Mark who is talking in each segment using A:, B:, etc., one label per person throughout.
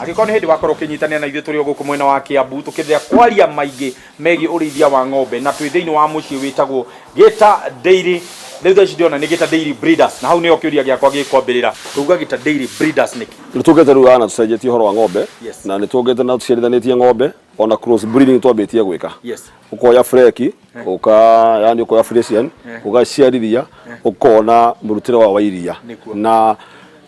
A: Angĩkorwo nĩ hĩndĩ wakorwo ũkĩnyitanĩra na ithuĩ, tũrĩ o gũkũ mwena wa Kiambu tũkĩendelea kwaria maingĩ megiĩ ũrĩithia wa ng'ombe, na twĩ thĩinĩ wa mũciĩ wĩtagwo Gĩta Dairy. Rĩu thaa ici ndĩrona nĩ Gĩta Dairy Breeders, na hau nĩho kĩũria gĩakwa gĩkwambĩrĩra. Tuga Gĩta Dairy Breeders nĩkĩ?
B: Nĩ tũkĩte rĩu haha na tũcenjetie ũhoro wa ng'ombe. Na nĩ tũkĩte na tũciarithanĩtie ng'ombe, ona cross breeding twambĩtie gwĩka. Ũkoya freki, ũka yani ũkoya Friesian, ũgaciarithia, ũkona mũrutĩre wao wa iria. Na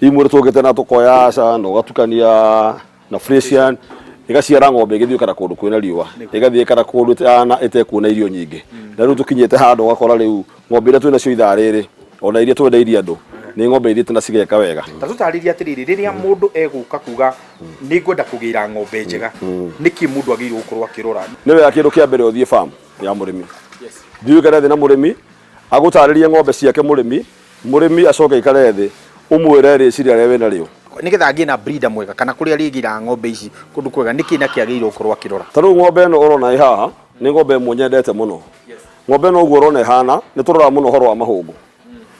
B: imwe nĩ tũkĩte na tũkoya aca na ũgatukania na Friesian, ĩgaciara ng'ombe ĩgĩthiĩ ĩkara kũndũ kwĩna riũa, ĩgathiĩ ĩkara kũndũ ĩtekuona irio nyingĩ. Na rĩu tũkinyĩte handũ ũgakora rĩu ng'ombe iria twĩnacio ithaa rĩrĩ, ona iria twendeirie andũ, nĩ ng'ombe ithiĩte na cigeka wega.
A: Ta tũtarĩrie atĩrĩrĩ, rĩrĩa mũndũ egũka kuga nĩ ngwenda kũgĩra ng'ombe njega, nĩkĩ mũndũ agĩrĩirwo gũkorwo akĩrora?
B: Nĩ wega kĩndũ kĩa mbere ũthiĩ farm ya mũrĩmi. Thiĩ ũikare thĩ na mũrĩmi, agũtarĩrie ng'ombe ciake mũrĩmi, mũrĩmi acoke aikare thĩ, ũmwĩre rĩciria rĩrĩa wĩna rĩo.
A: Nĩgetha ngĩe na breeder mwega kana kũrĩa arĩgĩraga ng'ombe ici kũndũ kwega, nĩkĩ na kĩ agĩrĩirwo gũkorwo akĩrora?
B: Ta rĩu ng'ombe ĩno ũrona ĩ haha, nĩ ng'ombe ĩmwe nyendete mũno. Ng'ombe ĩno ũguo ũrona ĩhana, nĩ tũroraga mũno ũhoro wa mahũngũ,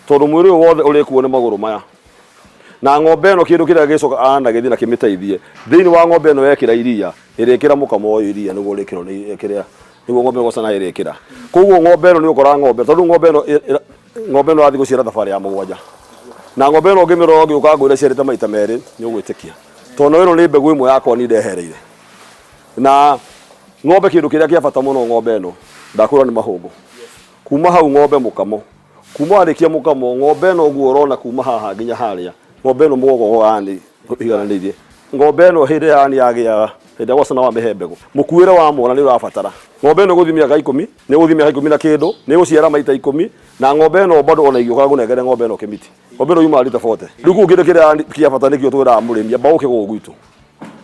B: tondũ mwĩrĩ ũyũ wothe ũrĩkuo nĩ magũrũ maya. Na ng'ombe ĩno kĩndũ kĩrĩa gĩcoka ana gĩthiĩ na kĩmĩteithie, thĩinĩ wa ng'ombe ĩno yekĩra iria, ĩrĩkĩra mũkamo ũyũ iria nĩguo ũrĩkĩrwo nĩ kĩrĩa, nĩguo ng'ombe ĩno gũcana ĩrĩkĩra. Koguo ng'ombe ĩno nĩ ũkora ng'ombe, tondũ ng'ombe ĩno ng'ombe ĩno ĩrathiĩ gũciara thabarĩ ya mũgwanja. Na ng'ombe ĩno ũngĩmĩrora ũngĩũka ngwĩre ĩciarĩte maita merĩ, nĩ ũgwĩtĩkia. Tondũ ĩno nĩ mbegũ ĩmwe yakwa niĩ ndehereire. Na ng'ombe kĩndũ kĩrĩa kĩa bata mũno ng'ombe ĩno, ndakwĩra nĩ mahũngũ. Kuma hau ng'ombe mũkamo. Kuma warĩkia mũkamo, ng'ombe ĩno ũguo ũrona kuma haha nginya harĩa, ng'ombe ĩno mũgongo yani igananĩirie. Ng'ombe ĩno hĩndĩ yani yagĩa, hĩndĩ ĩrĩa gwacana wamĩhe mbegũ, mũkuĩre wa mwana nĩ ũrabatara. Ng'ombe ĩno ĩgũthiĩ mĩaka ikũmi, nĩ ĩgũthiĩ mĩaka 10 na kĩndũ, nĩ ĩgũciara maita 10, na ng'ombe ĩno bado ona ĩngĩũka ngũnengere ng'ombe ĩno kĩmiti. Ng'ombe ĩno yumaga rita 40. Rĩu kũu kĩndũ kĩrĩa kĩa bata nĩkĩo twĩraga mũrĩmi, amba ũke gũkũ gwitũ.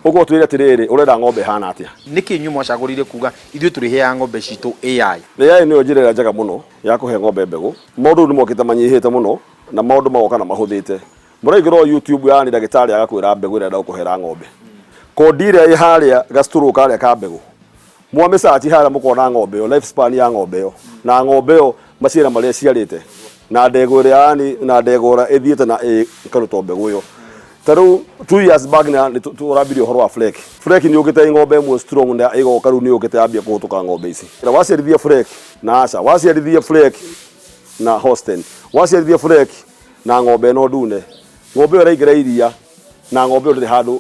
B: Ũguo twĩre atĩrĩrĩ, ũrenda ng'ombe ĩhana atĩa?
A: Nĩkĩ inyuĩ mwacagũrire kuga ithuĩ tũrĩheaga ng'ombe citũ AI?
B: AI nĩyo njĩra ĩrĩa njega mũno ya kũhe ng'ombe mbegũ. Maũndũ rĩu nĩ mokĩte manyihĩte mũno na maũndũ magoka na mahũthĩte. Mũraingĩra o YouTube yani ndagĩtarĩ agakwĩra mbegũ ĩrĩa arenda gũkũhera ng'ombe. Kondi ĩrĩa ĩ harĩa gastraw karĩa ka mbegũ, mwamĩ search harĩa mũkona ng'ombe ĩyo, life span ya ng'ombe ĩyo, na ng'ombe ĩyo maciara marĩa ĩciarĩte, na ndegwa ĩrĩa yani na ndegwa ũrĩa ĩthiĩte na ĩkarutwo mbegũ ĩyo. Ta rĩu 2 years back nĩ tũrambirie ũhoro wa Fleck. Fleck nĩ yũkĩte ĩ ng'ombe ĩmwe strong na ĩgoka rĩu nĩ yũkĩte yambia kũhũtũka ng'ombe ici. Waciarithia Fleck na aca, waciarithia Fleck na Holstein, waciarithia Fleck na ng'ombe ĩno ndune, ng'ombe ĩyo ĩraingĩra iria na ng'ombe ĩyo ndĩrĩ handũ,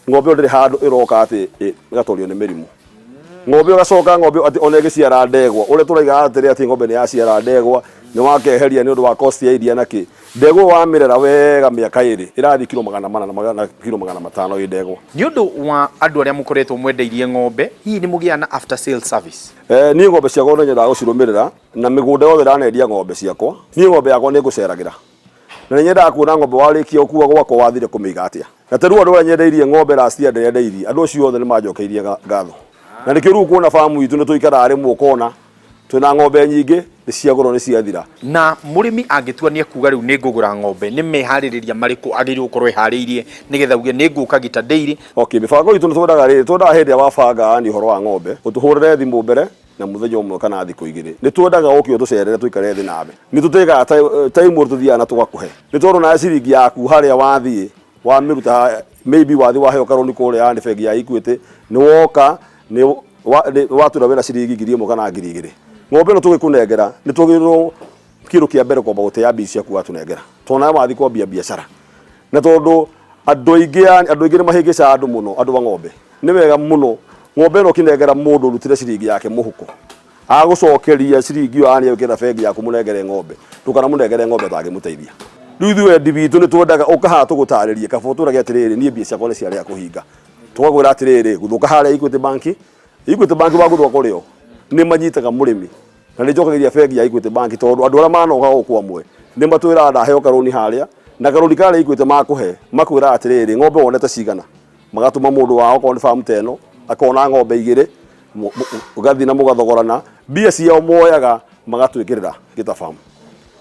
B: ng'ombe ĩyo ndĩrĩ handũ ĩroka atĩ ĩgatorio nĩ mĩrimũ. Ng'ombe ĩyo ĩgacoka ng'ombe ĩyo atĩ ona ĩgĩciara ndegwa, ũrĩa tũraiga atĩrĩ atĩ ng'ombe nĩ yaciara ndegwa nĩ wakeheria nĩ ũndũ wa cost ya iria na kĩ, ndegwa ĩyo wamĩrera wega mĩaka 2 ĩrathiĩ kiro 400 na kiro 500 ĩ ndegwa.
A: Nĩ ũndũ wa andũ arĩa mũkoretwo mwendeirie ng'ombe, hihi nĩ mũgĩaga na after sales service?
B: Niĩ ng'ombe ciakwa nĩ nyendaga gũcirũmĩrĩra na mĩgũnda yothe ndanendia ng'ombe ciakwa, niĩ ng'ombe yakwa nĩ ngũceragĩra. Na nĩ nyendaga kuona ng'ombe warĩkia gũkua gwakwa wathire kũmĩiga atĩa. Na ta rĩu andũ arĩa nyendeirie ng'ombe last year ndĩrendeirie, andũ acio othe nĩ manjokeirie ngatho. Na nĩkĩo rĩu ũkuona farm itũ nĩ tũikaraga rĩmwe ũkona twĩna ng'ombe nyingĩ nĩ ciagũrwo nĩ ciathira.
A: Na mũrĩmi angĩtua nĩ ekuga rĩu nĩ ngũgũra ng'ombe, nĩ meharĩrĩria marĩkũ agĩrĩirwo gũkorwo eharĩirie nĩgetha auge nĩ ngũka Gita Dairy?
B: Okay, mĩbango itũ nĩ twendaga rĩrĩ, twendaga hĩndĩ ĩrĩa wabanga yani ũhoro wa ng'ombe, ũtũhũrĩre thimũ mbere na mũthenya ũmwe kana thikũ 2. Nĩ twendaga ũke ũtũcerere tũikare thĩ nawe. Nĩ tũtĩgaga time ũrĩa tũthiaga na tũgakũhe. Nĩ tondũ nawe ciringi yaku harĩa wathiĩ wamĩruta, maybe wathiĩ waheo karũni kũrĩa yani bengi ya Equity, nĩ woka nĩ watwĩra wĩna ciringi 1000 kana 2000. Ng'ombe ĩno tũgĩkũnengera nĩ twagĩrĩirwo kĩndũ kĩa mbere kwamba gũtĩa mbia ciaku watũnengera. Tondũ nawe wathiĩ kwambia biacara. Na tondũ andũ aingĩ yani andũ aingĩ nĩ mahĩngĩcaga andũ mũno, andũ a ng'ombe. Nĩ wega mũno ng'ombe ĩno ũkĩnengera mũndũ ũrutĩre ciringi yake mũhuko, agũcokeria ciringi ĩyo yani egwĩkĩra bengi yaku mũnengere ng'ombe, ndũkanamũnengere ng'ombe ũtangĩmũteithia. Rĩu ithuĩ wendi witũ nĩ twendaga ũka haha tũgũtarĩrie, kaba ũtwĩrage atĩrĩrĩ, niĩ mbia ciakwa nĩ ciarega kũhinga. Tũgakwĩra atĩrĩrĩ, guthũka harĩa Equity Bank, Equity Bank waguthũka kũrĩ o, nĩ manyitaga mũrĩmi. Na nĩ njokagĩria bengi ya Equity Bank tondũ andũ arĩa manoka gũkũ amwe nĩ matwĩraga ndaheo karũni harĩa, na karũni karĩa Equity makũhe, makwĩraga atĩrĩrĩ, ng'ombe wonete cigana? Magatũma mũndũ wao okorwo nĩ farm ta ĩno, akona ng'ombe igĩrĩ, ũgathiĩ na mũgathogorana, mbia ciao moyaga magatwĩkĩrĩra Gita Farm.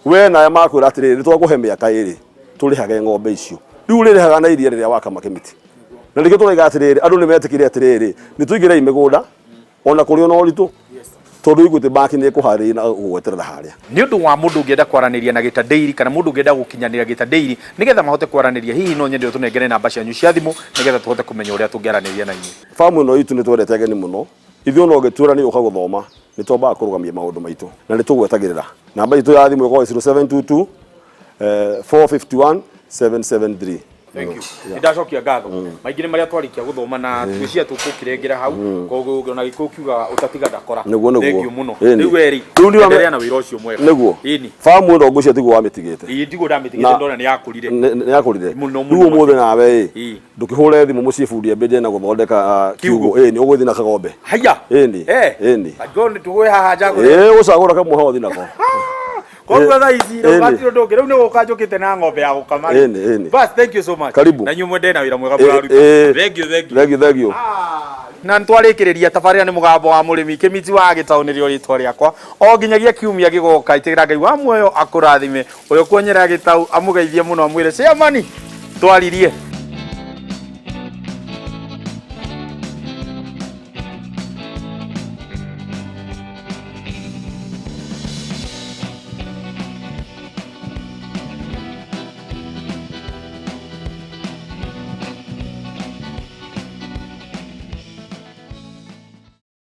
B: We nawe makwĩra atĩrĩrĩ, nĩ twakũhe mĩaka 2 tũrĩhage ng'ombe icio. Rĩu ũrĩrĩhaga na iria rĩrĩa wakama kĩmiti. Na nĩkĩo tũraiga atĩrĩrĩ, andũ nĩ metĩkĩre atĩrĩrĩ, nĩ tũingĩrei mĩgũnda, ona kũrĩ ona ũritũ. Tondũ Equity Bank nĩ ĩkũharĩrĩria na gũgweterera harĩa.
A: Nĩ ũndũ wa mũndũ ũngĩenda kwaranĩria na Gĩta Dairy kana mũndũ ũngĩenda gũkinyanĩra Gĩta Dairy nĩgetha mahote kwaranĩria, hihi no nyende ũtũnengere namba cianyu cia thimũ nĩgetha tũhote kũmenya ũrĩa tũngĩaranĩria na inyuĩ.
B: Farm ĩno itũ nĩ twendete ageni mũno. Ithuĩ ona ũngĩtwĩra nĩ ũka gũthoma, nĩ twambaga kũrũgamia maũndũ maitũ na nĩ tũgwetagĩrĩra. Namba itũ ya thimũ ĩkoragwo 0722 451 773.
A: Thank you. Nĩ ndacokia ngatho. Maingĩ nĩ marĩa twarĩkia gũthoma na ngwĩciria tũkũkĩrengera hau. Koguo ona Gĩkũyũ kiugaga ũtatiga ndakora.
B: Nĩguo, nĩguo.
A: Thank you mũno.
B: Ĩni.
A: Rĩu we rĩ,
B: Rĩu ndiwa-
A: endelea na wĩra ũcio mwega.
B: Nĩguo.
A: Ĩni.
B: Farm ĩno ngwĩciria tiguo wamĩtigĩte.
A: Ĩĩ tiguo ndamĩtigĩte
B: Na-
A: ndona nĩ yakũrire.
B: Nĩ yakũrire.
A: Mũno, mũno
B: Rĩu ũmũthĩ nawe ĩ,
A: Ĩĩ.
B: ndũkĩhũre thimũ mũciĩ bundi ambĩrĩrie na gũthondeka
A: Kiugũ.
B: kiugũ. Ĩni, ũgũthiĩ na kagombe.
A: Haiya.
B: Ĩni.
A: Eh.
B: Ĩni.
A: Angĩkorwo nĩ tũgũe haha njagũre.
B: Ĩĩ ũcagũra kamwe hau ũthiĩ nako.
A: Koguo thaa ici
B: Ĩni.
A: rĩu hatirĩ ũndũ ũngĩ. Rĩu nĩ gũka njũkĩte na ng'ombe ya gũkama.
B: Ĩni, ĩni.
A: Bas, thank you so much.
B: Karibu.
A: Na inyuĩ mwende na wĩra mwega
B: Ĩ-
A: mũraruta.
B: ĩ.
A: Thank you, thank you.
B: Thank you, thank you.
A: Na nĩtwarĩkĩrĩria tabarĩra nĩ mũgambo wa mũrĩmi Kĩmiti wa Gĩtaũ nĩrĩo rĩtwa rĩakwa o nginyagia kiumia gĩgoka. Ĩtĩkĩra Ngai wa muoyo akũrathime, ũrĩa ũkuonyera Gĩtaũ amũgeithie mũno amwĩre ciamani twaririe.